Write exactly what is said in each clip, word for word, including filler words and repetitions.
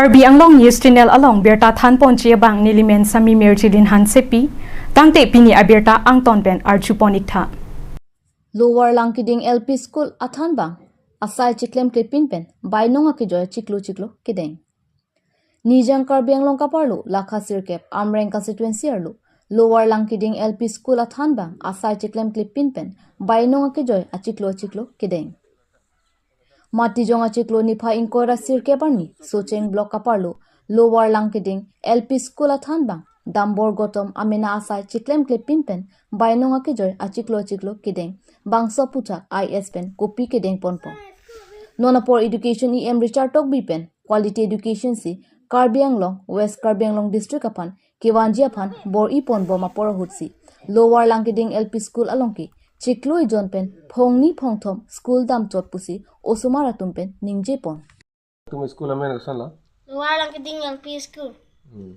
Karbi Anglong News Channel along birta thanponji abang nelimen Sami Mirjilin Hansepi, tangte pini abirta angton pen arjupon iktha. Lower Langkiding L P School athan bang asai chiklem klepin pen bainong akejoi chiklo chiklo kedeng. Nijang Karbi Anglong kaparlo lakha sirkep Amreng constituency arlo Lower Langkiding L P School athan bang asai chiklem klepin pen bainong akejoi achiklo achiklo kedeng. Matijong achiklo niphai ingkoi ra sirkep arni Socheng block kaparlo Lower Langkiding L P School athan bang Dambor Gotom amena asai chiklem klepin pen bainong akejoi achiklo achiklo kedeng, bangso aputhak I S pen kopi kedeng ponpo. Non apor Education E M Richard Tokbi pen quality education si Karbi Anglong, West Karbi Anglong District aphan kevanji aphan bor-i ponbom apor ahut si Lower Langkiding L P School along ke chiklo ijon pen phongni phongthom school damchot pusi osomar atum pen ningje pon. Tum school amen koson lo? Lower Langkiding L P School. Hmm.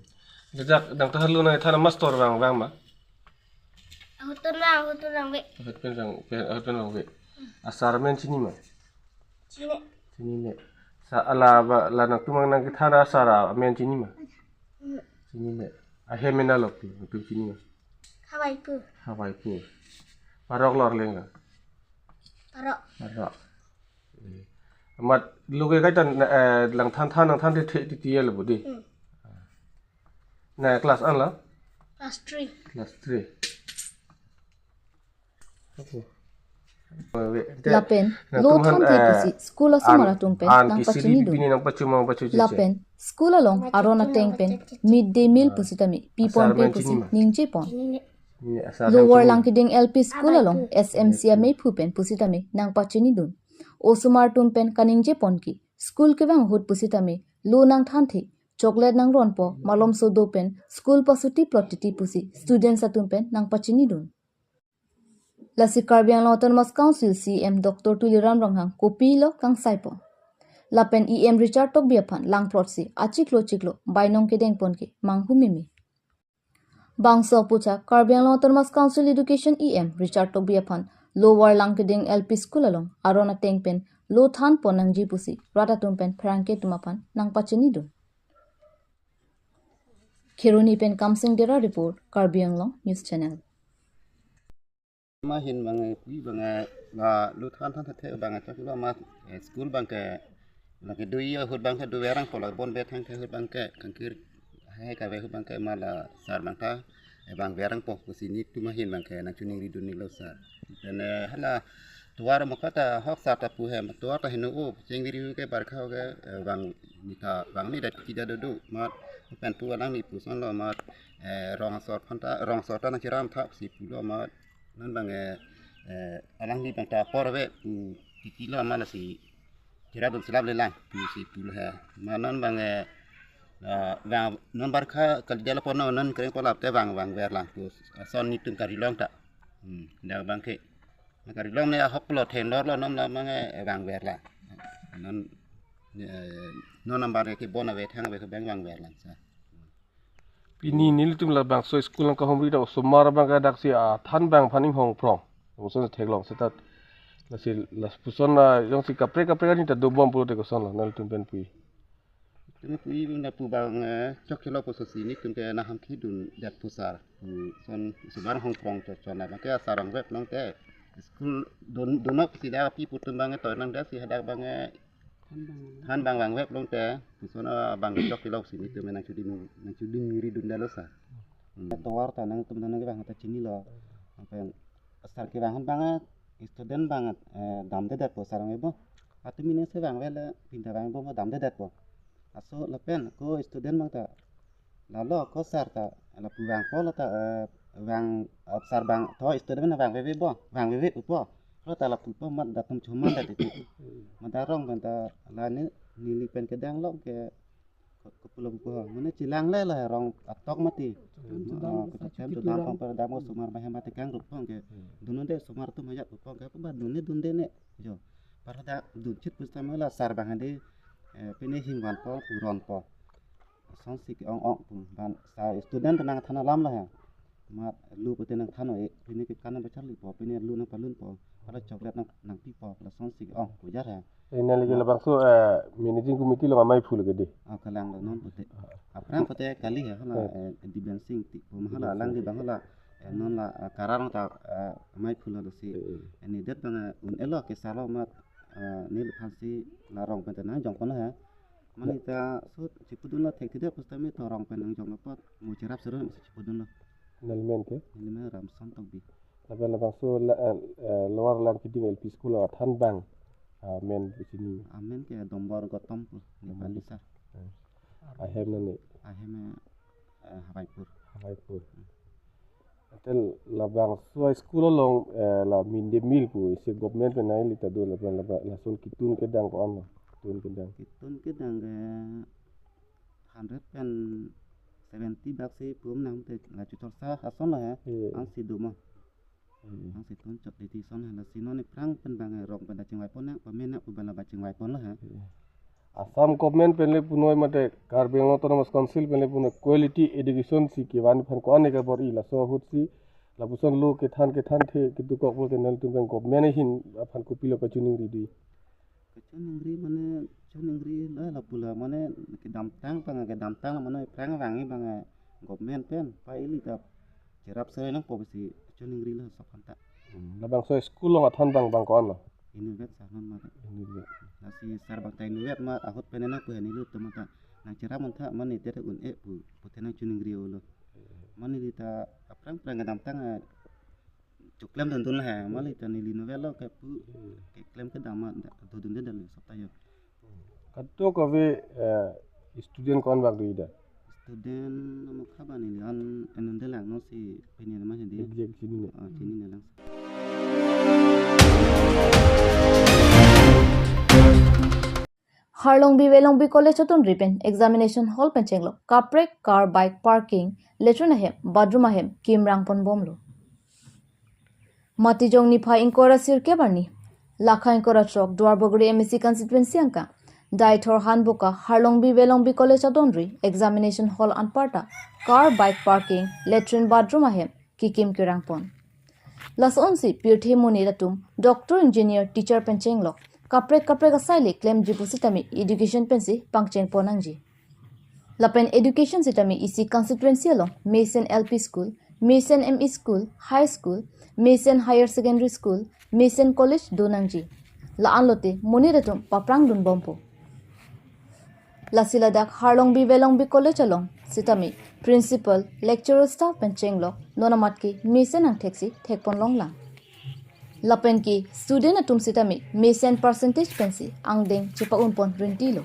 Jajak dang tahar lo na thana mastor bang bang ma? Ahutun bang, ahutun bang be. Ahut pen bang, pen, ahut pen bang be. Asar amen chini ma? Chini. Chinine. Sa ala ba la nangtum nangkethana asar amen chini ma? Hmm. Chinine. Ahem mena lok tu, nangtum chini ma? Hawai pu. Hawai pu. Parok lor lenga. Parok. Parok. Eh. Amat luke kaitan, eh, langthan than langthan the the the the lo budi. Hmm. Na class an la? Class three. Class three. Oke. Lapen lo than the pusi school osomar atum pen nangpachinidun. Lapen school along aron ateng pen mid day meal pusi tame pipon pe pusi ningje pon. Lower Langkiding L P School along S M C amei phu pen pusi tame nangpachinidun. Osomar atum pen kaningje pon ke school kevang ahut pusi tame lo nangthanthe, chocolate nangronpo, malomso do pen school pasuti plot titi pusi students atum pen nangpachinidun. Lasi Karbi Anglong Autonomous Council C E M Doctor Tuliram Ronghang kopilo kangsaipo. Lapen E M Richard Tokbi aphan langplot si achiklo chiklo bainong kedeng pon ke manghumeme. Bangso aputhak Karbi Anglong Autonomous Council Education E M Richard Tokbi aphan Lower Langkiding L P School along aron ateng pen lo than pon nangji pusi rat atum pen pherangke atum aphan nangpachinidun. Kheroni pen Kamsing Dera report, Karbi Anglong News Channel. Mahin bang, eh, pui bang, eh, la lo than than the bang, eh, chok lo ma, eh, school bang ke, la ke dui ahut bang ke dui verang po la bon be thang the ahut bang ke, kangkir hai kave ahut bang ke ma la sar bang ta, eh, bang verang po pusi nitum ahin bang ke nangchiningritunnelo sar. Then, eh, hala tovar mo kata hok sar ta pu he, tovar ta heno o, chingviri ke barkha ke, eh, bang ni ta, bang ni dat kita dodo, mat pen pu alangli puson lo mat, eh, rong asor aphan ta, rong asor ta nangchiram tha pusi pulo mat, non bang, eh, eh, alangli bang ta apor ave, pu titi lo ma lasi chiradun silap lelang pusi pulo he. Ma non bang, eh, ah, bang non barkha kali dia lo pono non kereng polap te bang bang verlang pu, ah, son nitum karilong ta. Hmm, dak bang ke. Na karilong ne ahok lo thenlor lo non la bang, eh, bang verlang. Non, eh, non number ke bon ave thang ave ke bang bang verlang sa. Pini nelitum labangso school nangkahumri dak osomar bang ke daksi athan bang aphan inghong prong. Oson theklong seta. Lasi lapuson na jongsi kaprek kaprek ani ta dobom pulote koson lo nelitum pen pui. Tumi pui na pu bang, eh, chok kilo puso si nitum ke naham khidun det pusar. Hmm, son osomar hong prong cho chona bang ke asar bang vep long te. School dun dunok si dak pi putum bang ke toy nang det si hadak bang, eh, than bang bang vep long te, puson abang chok kilo si nitum nangchudin, nangchudinngridun detlo sa. Hmm. Tovar ta nangtum nang bang ta chinilo. Pen sar kevang bang, student bang, eh, damde detpo sar bang bo. Atumi ne se bang vele pinta bang bo damde detpo. Laso lapen ko student bang ta lalo ko sar ta lapu vangpo lo ta, eh, vang, eh, sar bang tho student na vangveve bo, vangveve upo. Lo ta lapu po mat datum choman dat itu. Mat darong pen ta la ne neli pen kedang lo ke ko-, kopulo pupo. Mane chilang le la rong atok mati. Ketam kedam pang per dam osomar bang hem mati kangrup pong ke. Dunde osomar atum ajat pong ke apa ba dunde dunde ne. Jo. Parada dunchit pusitame la sar bang hadi, eh, pine himvan po, puron po. Sonsi ke-ong ong pu ban sa student nangthan alam lo he. Mat lu pute nangthan o, eh, pine ke kana bacharli po, pine lu nangpalun po, hala chocolate nang, nangpi po, lasonsi ke-ong pu jar he. Ina lagi labangso, eh, managing committee along amei phu lagi di. Oh, kalang lo non pute. Aphrang pute kali ya, hala, eh, Dibyang Sing Tikpo, hala, Dibyang alang Sing di bang hala, eh, non la, eh, karang ta, eh, amei phu lo si. Eh, eh. Ini det bang, eh, un-elo ke salo mat, eh, neli aphansi la rong pen ta nangjong pon lo he. Mane ta so chipudun lo thekthedet pusitame to rong pen nangjong lo apot mo cherap sero masi chipudun lo. Neli men ke? Neli men Ramson Tokbi. Lapen labangso la, eh, eh, Lower Langkiding L P School athan bang, ah, men pachini. Amen ke Dombor Gotom pu, Nepali sir. Eh. Ahem nani? Ahem, eh, Hawaipur. Hawaipur. Hmm. Tel labangso school along, eh, la midday meal pu isi government pen nangli ta do lapen laba lason kitun kedang ko-an lo? Kitun kedang. Kitun kedang ke hundred pen seventy bak si pum nang te la chutor sa ason lo he. Iya. Ang si do ma. Hmm. Ang si tun chot di ti son he, lasi non ephrang pen bang, eh, rong pen ta chingvai pon nang, pamen nang pu bang laba chingvai pon lo he. Iya. Assam government pen le punoi mate Karbi Anglong Autonomous Council pen le punoi quality education si kevan aphan ko-an ke bor-i, laso ahut si lapuson lo kethan kethan the kedo kok lo ke nangtum pen government ahin aphan kopilo kachiningri di? Kachiningri mane, chiningri lo lapu la mane kedamtang pang, kedamtang la mane ephrang vangji bang, eh, government pen pa ili ta cherap sero nangpo pusi chiningri lo sok kanta. Hmm, labangso school along athan bang bang ko-an lo? Inutvet sir non mate. Inutvet. Lasi sir bang ta inutvet ma ahut pen nangpu he neli atum ta nangcherap montha mane te un-e pu pute nangchiningri-o lo. Mane di ta aphrang phrang kedamtang, eh, choklem dundun lo he, mane ta neli inutvet lo ke pu, hmm, keklem kedam ma da, dodunde dali sop ta yo. Kadokave, eh, student ko-an bak do-i da? Student nomok haba neli an enunde lang no si pini nama jadi. Exact chinine. Ah, chinine lang. Harlongbi Velongbi College adonri pen examination hall pen chenglo kaprek car bike parking, latrine ahem, bathroom ahem kimrang pon bomlo. Matijong niphai ingkoi ra sirkep arni, lakha ingkoi ra throk Duarbagori M A C constituency angka Deithor Hanboka Harlongbi Velongbi College adonri examination hall anparta car bike parking, latrine bathroom ahem kikim kirang pon. Lasonsi pirthe monit atum doctor, engineer, teacher pen chenglok kaprek kaprek asai le klemji pusitame education pensi pangcheng pon nangji. Lapen education sitame isi constituency along mesen L P school, mesen M E school, high school, mesen higher secondary school, mesen college do nangji. La-an lote monit atum paprang dun bompo. Lasi ladak Harlongbi Velongbi College along sitame principal, lecturer, staff pen chenglok non amat ke mesen angthek si thek pon longlang. Lapen ke student atum sitame mesen percentage pensi angdeng chepa-un pon rinti lo.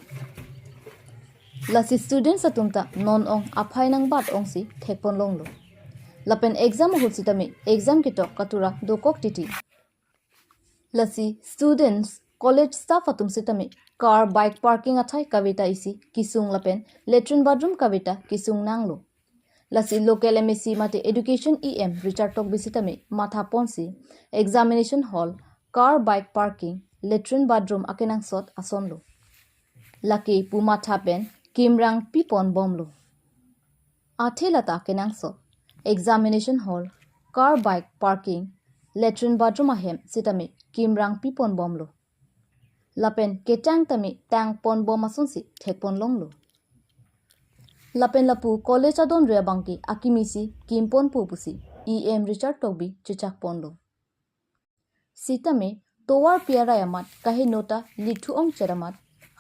Lasi students atum ta non ong aphai nangbat ong si thek pon longlo. Lapen exam ahut sitame exam ketok katura dokok titi. Lasi students, college staff atum sitame car bike parking athai kave ta isi kesung lapen latrine bathroom kave ta kesung nanglo. Lasi local M A C mate education E M Richard Tokbi sitame matha ponsi examination hall, car bike parking, latrine bathroom akenangsot asonlo. Lake pu matha pen kimrang pi pon bomlo. Athe lata akenangsot examination hall, car bike parking, latrine bathroom ahem sitame kimrang pi pon bomlo. Lapen ketang tame tang pon bom asonsi thek pon longlo. Lapen lapu college adonri abangke akimi si kim ponpo pusi E M Richard Tokbi chechak ponlo. Sitame tovar pi arai amat kaheno ta lithu ong cheramat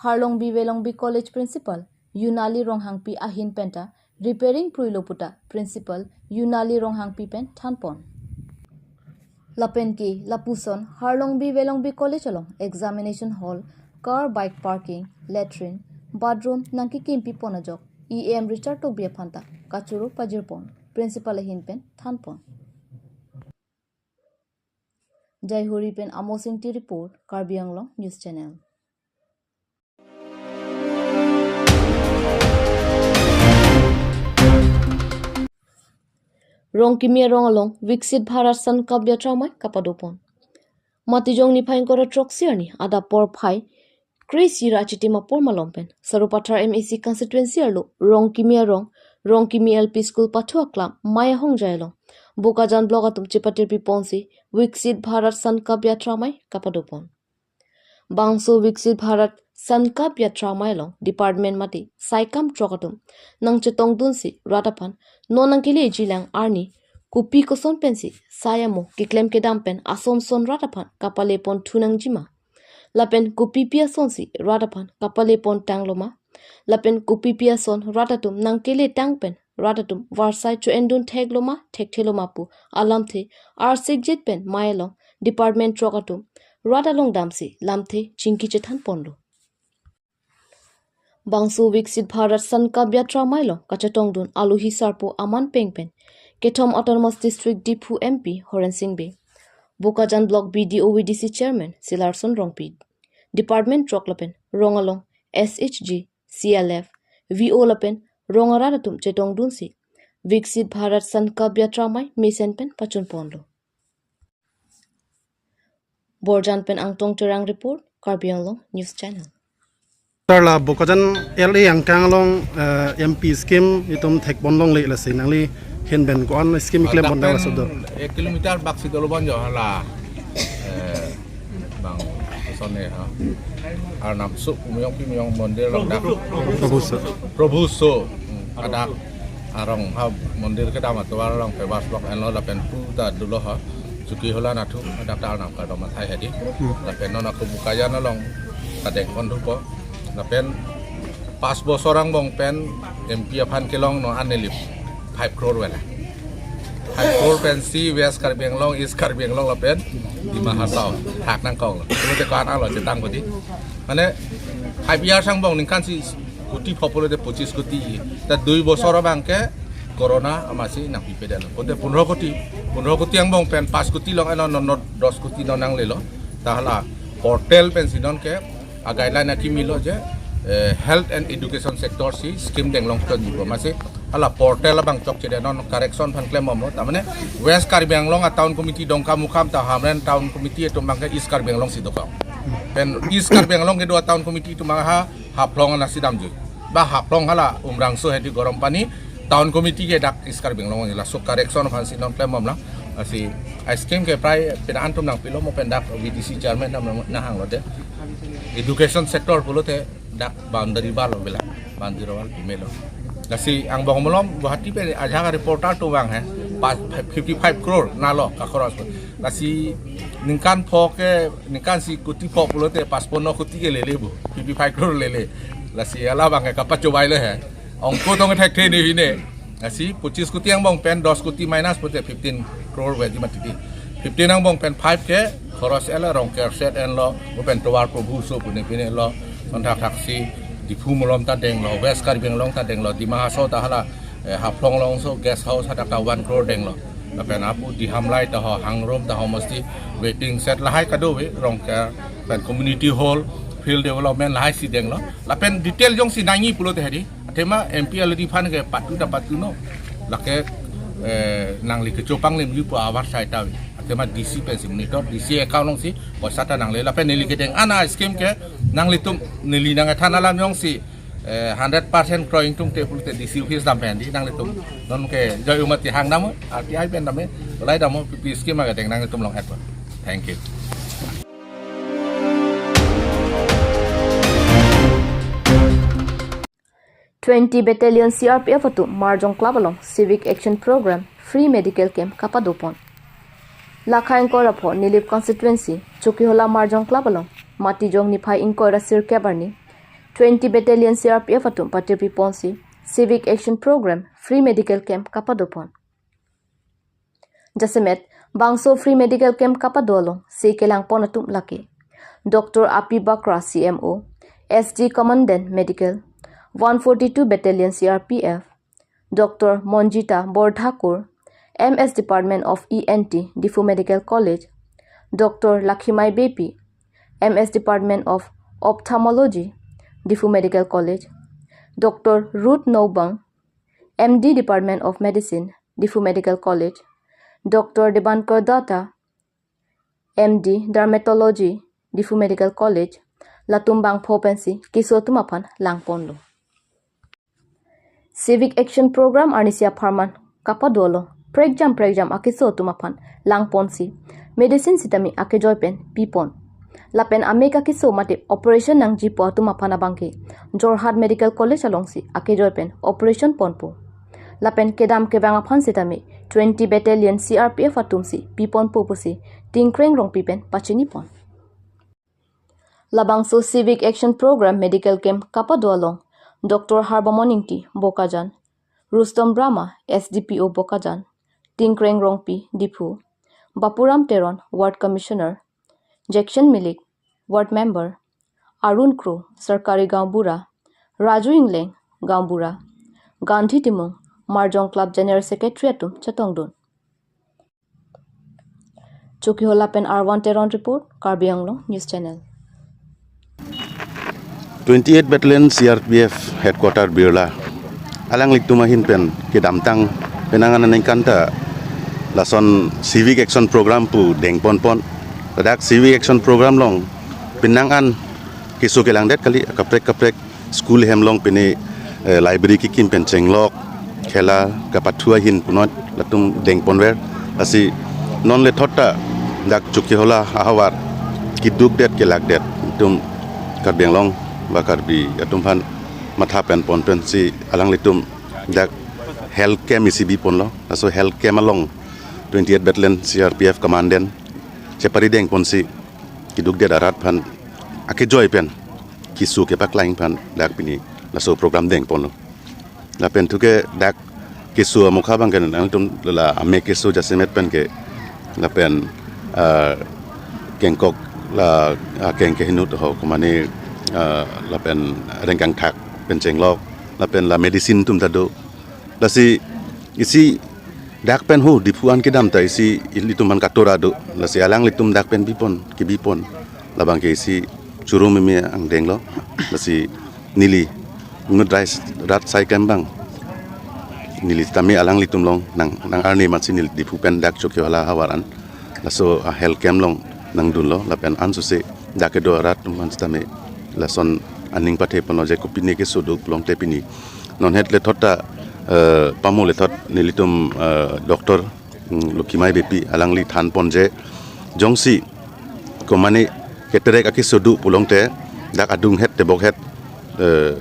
Harlongbi Velongbi College principal Yunali Ronghangpi ahin penta repairing pruilo puta principal Yunali Ronghangpi pen than pon. Lapen ke lapuson Harlongbi Velongbi College along examination hall, car bike parking, latrine, bathroom nangkikimpi pon ajok E M Richard Tokbi aphan ta kachoro pajir pon, principal ahin pen than pon. Jaihuri pen Amo Singti report, Karbi Anglong News Channel. Rongkimi arong along Viksit Bharat Sankalp Yatra amei kapado pon. Matijong niphai ingkoi ra throksi arni adap porphai kre-isi ra achitim apor malom pen Sarupathar M A C constituency arlo Rongkimi arong, Rongkimi L P School pathu aklam Maya Hongjai along Bokajan block atum chepatirpi ponsi Viksit Bharat Sankalp Yatra amei kapado pon. Bangso Viksit Bharat Sankalp Yatra amei along department mate saikam throk atum nangchetongdunsi rat aphan non nangkeleji lang arni kopi koson pensi sai amo keklem kedam pen asonson rat aphan kapale pon thu nangjima. Lapen kopipi asonsi rat aphan kapale pon tanglo ma. Lapen kopipi ason rat atum nangkele tang pen rat atum varsai cho-endun theklo ma thekthelo ma pu alamthe arsikjit pen amei along department throk atum rat along damsi lamthe chingki chethan ponlo. Bangso Viksit Bharat Sankalp Yatra amei along kachetongdun alohi sarpo aman peng pen kethom Autonomous District Diphu M P Horen Sing Bey, Bokajan Block B D O V D C Chairman Silarson Rongpi, department throk lapen rong along S H G, C L F, V O lapen rong arat atum chetongdunsi Viksit Bharat Sankalp Yatra amei mesen pen pachun ponlo. Borjan pen Angtong Terang report, Karbi Anglong News Channel. Sir, la Bokajan L A angkang along, eh, M P scheme itum thek pon longle, lasi nangli ahin pen ko-an scheme keklem pon tang laso do? Ek kilometer bak si dolo bon jo hala. Eh, bang, sone ha. Arnam su kumyong kumyong mondir lo dak. Prabhu su. Prabhu su. Hmm, adak arong ha mondir kedam atovar along pebas blok enlo lapen pu ta dolo ha. Chuki hola nathu adak ta arnam kardom athai hedi. Hmm. Lapen non ako Bokajan along kadeng kon thupo. Lapen pas bosor angbong pen M P aphan kelong non an neli five crore wela. Five crore pensi West Karbi Anglong, East Karbi Anglong lapen Dima Hasao thak nangkok lo. Pulote ko-an lo chetang pudi. Mane five years angbong ningkan si koti pho pulote pochis koti. Ta dui bosor abang ke corona amatsi nangpipedetlo. Pulote pondro koti, pondro koti angbong pen pas koti long elo non, non dos koti non nanglelo. Ta hala portal pensi non ke a guideline akimi lo je, eh, health and education sector si scheme deng long ton jibo. Amatsi hala portal abang chokchedet non correction aphan klem bomlo. Ta mane West Karbi Anglong a town committee Dongkamukam ta Hamren town committee atum abang ke East Karbi Anglong si dokok. Pen East Karbi Anglong kedo a town committee atum abang ha Haflong anat si damjui. Ba Haflong hala Umrangso hedi Gorompani town committee ke dak East Karbi Anglong laso correction aphansi non klem bomlang. Amatsi a scheme ke prai pina antum nangpilo mo pen dak V D C chairman nam nahanglo de. Education sector pulote dak boundary wall lo bela, boundary wall pimelo. Amatsi angbong malom Guwahati pen ajak reporter atum vang he, pa fifty five crore nalo ka khoros. Amatsi ningkan pho ke, ningkan si koti pho pulote pas pondro koti ke lele bo, fifty five crore lele. Amatsi hala abang ke kapachobei le he. Ongko tong thekthe ne hine. Amatsi pochis koti angbong pen dos koti minus pulote fifteen crore wedi mati di. Fifteen angbong pen five ke khoros elo, rong kerset enlo, mo pen tovar Prabhu su pune pine lo, sonthak thaksi Diphu malom ta denglo, West Karbi Anglong ta denglo, Dima Hasao ta hala, eh, Haflong alongso guest house hadak ta one crore denglo. Lapen apu Dihamlai ta ho, Hangrum ta ho, mesti waiting shed lahai kadokave, rong ker pen community hall, field development lahai si denglo. Lapen detail jongsi nangji pulote hedi. Athema M P already aphan ke patu ta patuno. Lake, eh, nangli kecho panglim ju pu avarsai ta. Athema D C pensi monitor, D C account alongsi poisa ta nangle. Lapen neli kedeng an a scheme ke nanglitum neli nangkethan alam jongsi, eh, hundred percent kroi ingtungte pulote D C office dam pen di nanglitum. Non ke joi umati hang dam, R T I pen dam, lai dam, P P scheme kedeng nanglitum long act. Thank you. Twenty Battalion C R P F atum Marjong Club along Civic Action Program Free Medical Camp kapado pon. Lakhai ingkoi ra pho Nilip Constituency, Chokihola Marjong Club along Matijong niphai ingkoi ra sirkep arni twenty Battalion C R P F atum patirpi ponsi Civic Action Program Free Medical Camp kapado pon. Jasemet bangso free medical camp kapado along si kelang pon atum lake Doctor Api Bakra, C M O, S D Commandant Medical, one forty-two Battalion C R P F, Doctor Monjita Borthakur, M S Department of E N T, Diphu Medical College, Doctor Lakhimai Beypi, M S Department of Ophthalmology, Diphu Medical College, Doctor Ruth Nobang, M D Department of Medicine, Diphu Medical College, Doctor Debankar Datta, M D Dermatology, Diphu Medical College, latum bangpho pensi keso atum aphan lang ponlo. Civic Action Program arnisi apharman kapado along prekjam prekjam akeso atum aphan lang ponsi medicine sitame akejoi pen pi pon. Lapen amei kakeso mate operation nangjipo atum aphan abangke Jorhat Medical College alongsi akejoi pen operation ponpo. Lapen kedam kevang aphan sitame twenty Battalion C R P F atumsi piponpo pusi Tingkreng Rongpi pen pachinipon. Labangso Civic Action Program Medical Camp kapado along Doctor Harbamon Ingti, Bokajan, Rustom Brahma, S D P O Bokajan, Tingkreng Rongpi, Diphu, Bapuram Teron, Ward Commissioner, Jackson Milik, Ward Member, Arun Kro, Sarkari Gaonbura, Raju Ingleng, Gaonbura, Gandhi Timung, Marjong Club General Secretary atum chetongdun. Chokihola pen Arvan Teron report, Karbi Anglong News Channel. Twenty-eight Battalion C R P F Headquarter Birla, alanglitum ahin pen kedamtang penang an aningkan ta lason Civic Action Program pu dengponpon. Ladak Civic Action Program along penang an keso kelangdet kali, kaprek kaprek school hem along pine, eh, library kekim pen chenglok, khela kapathu ahin punot latum dengponver. Lasi non lethot ta dak Chokihola ahavar kedukdet kelakdet atum Karbi Anglong ba Karbi atum aphan matha pen pon pensi alanglitum dak health camp isi biponlo. Laso health camp along twenty-eight Battalion C R P F Commandant chepari dengponsi kedukdet arat aphan akejoi pen keso kepaklang aphan dak pini laso program dengponlo. Lapen thuke dak keso amokha abangke nangtum la amei keso jasemet pen ke lapen, ah, kengkok la, ah, keng kehinut ho komane, ah, lapen rengkangthak pen chenglok lapen la medicine atum ta do. Lasi isi dak pen ho Diphu an kedam ta isi ilitum an katora do. Lasi alanglitum dak pen bipon, kebipon. Labangke isi churu meme angdenglo. Lasi neli inut rai rat sai klembang. Neli tame alanglitum along nang, nang arni mansi neli Diphu pen dak Chokihola ahavar an. Laso a health camp along nangdunlo lapen ansose dak kedo arat atum aphan sitame lason aning patheponlo je kopine keso do pulongte pini. Non het lethot ta, eh, pamo lethot nelitum, eh, doctor, mm, Lokimai Beypi alangli thanpon je jongsi komane keterek akeso do pulongte dak adung het tebok het, eh,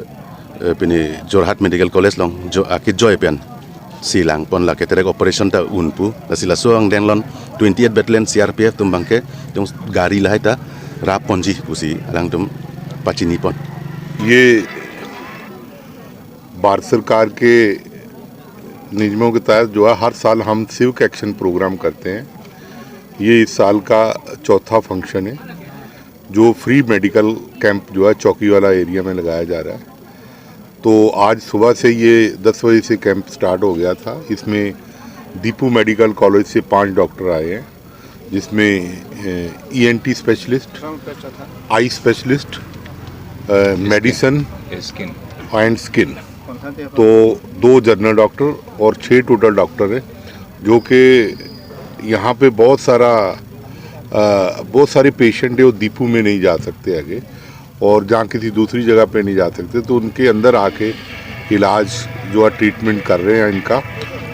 eh, pini Jorhat Medical College along jo, akejoi pensi langpon la keterek operation ta un pu. Lasi laso angdeng along twenty-eight Battalion C R P F atum abangke jong gari lahai ta rapponji pusi alangtum pachinipon. ये भारत सरकार के नियमों के तहत जो है, हर साल हम सिविक एक्शन प्रोग्राम करते हैं। ये इस साल का चौथा फंक्शन है, जो फ्री मेडिकल कैंप जो है चौकीवाला एरिया में लगाया जा रहा है। तो आज सुबह से ये दस बजे से कैंप स्टार्ट हो गया था। इसमें दीपू मेडिकल कॉलेज से पांच डॉक्टर आए हैं, जिसमें ENT specialist, eye specialist, medicine skin and skin. तो दो जनरल डॉक्टर और छः टोटल डॉक्टर हैं, जो कि यहाँ पे बहुत सारा अ, बहुत सारे पेशेंट है, वो दीपू में नहीं जा सकते आगे, और जहाँ किसी दूसरी जगह पे नहीं जा सकते, तो उनके अंदर आके इलाज जो है, ट्रीटमेंट कर रहे हैं इनका,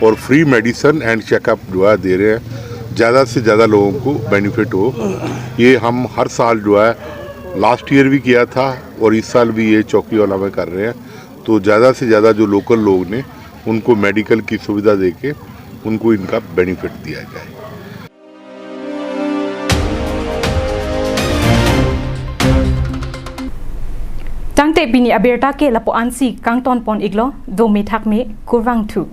और फ्री मेडिसिन एंड चेकअप जो है, दे रहे हैं। ज़्यादा से ज़्यादा लोगों को बेनिफिट हो। ये हम हर साल जो है, लास्ट ईयर भी किया था और इस साल भी ये चौकीवाला में कर रहे हैं। तो ज़्यादा से ज़्यादा जो लोकल लोग ने, उनको मेडिकल की सुविधा देके उनको इनका बेनिफिट दिया जाए। Tangte pini abirta ke lapu-ansi kangtonpon iklo, dome thakme, kurvangthu.